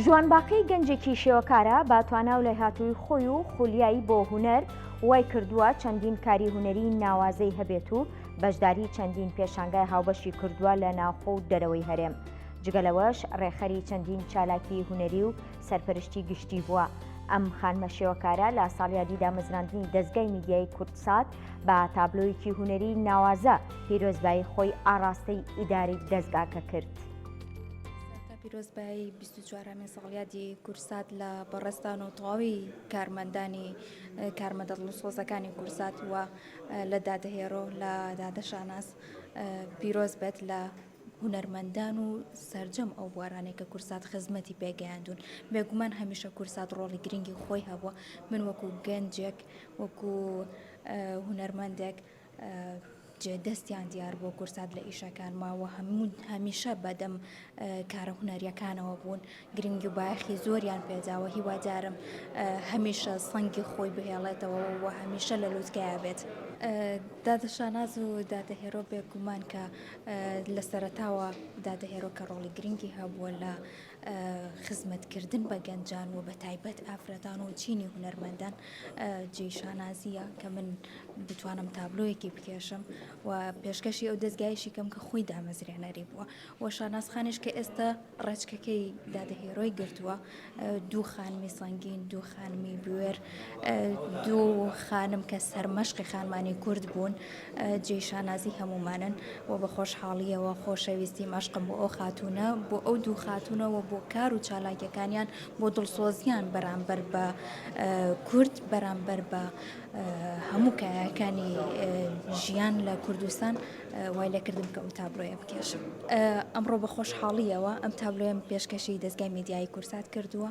ژوان باقی گەنجێکی شێوەکارە بە توانا و لێهاتوویی خۆی و خولیای بۆ هونەر وای کردووە چەندین کاری هونەری ناوازەی هەبێت و بەشداری چەندین پێشانگای هاوبەشی کردووە لە ناوخۆ و دەرەوەی هەرێم. جگە لەوەش ڕێکخەری چەندین چالاکی هونەری و سەرپەرشتی گشتی بووە. ئەم خانمە شێوەکارە لە ساڵیادی دامەزراندنی دەزگای میدیایی کوردسات بە تابلۆیەکی هونەری ناوازە پیرۆزبایی خۆی ئاڕاستەی ئیدارەی دەزگاکە کرد. سەرەتا پیرۆزبایی 24 ەمین ساڵیادی کوردسات لە بەڕێزتان و تەواوی کارمەندانی کارمەندە دڵسۆزەکانی کوردسات و لە دادە هێرۆ لە دادە شاناز پیرۆز بێت لە هونەرمەندان و سەرجەم ئەو بوارانەی کە کورسات خزمەتی پێگەیاندوون بێگومان هەمیشە کورسات ڕۆڵی گرنگی خۆی هەبووە من وەکو گەنجێک وەکو هونەرمەندێک جێ دەستیان دیار بووە کورسات لە ئیشەکانما و هەموو هەمیشە بەدەم کارە هونەریەکانەوە بوون گرنگی و بایەخی زۆریان پێداوە هیوادارم هەمیشە سەنگی خۆی بهێڵێتەوە و هەمیشە لە لوتکەیا بێت. دادە شاناز و دادە هێرۆ بێگومان کە لە سەرەتاوە دادە هێرۆ کە ڕۆڵی گرنگی هەبووە لە خزمەتکردن بە گەنجان و بە تایبەت ئافرەتان و چینی هونەرمەندان جێی شانازییە کە من بتوانم تابلۆیەکی بکێشم و پێشکەشی ئەو دەزگایشی کەم کە خۆی دامەزرێنەری بووە و شاناز خانیش کە ئێستا ڕێچکەکەی دادە هێرۆی گرتووە دوو خانمی سەنگین دوو خانمی بوێر دوو خانم کە سەرمەشقی خانمانی کورد بوون جێی شانازی هەموومانن و بە خۆشحاڵیەوە خۆشەویستی مەشقم بۆ ئەو خاتوونە بۆ ئەو دوو خاتوونەوە بۆ کار و چالاکیەکانیان بۆ دڵسۆزیان بەرامبەر بە کورد بەرامبەر بە هەموو کایەکانی ژیان لە کوردستان وای لێکردم کە ئەو تابلۆیە بکێشم. ئەمڕۆ بە خۆشحاڵییەوە ئەم تابلۆیەم پێشکەشی دەزگای میدیایی کوردسات کردووە.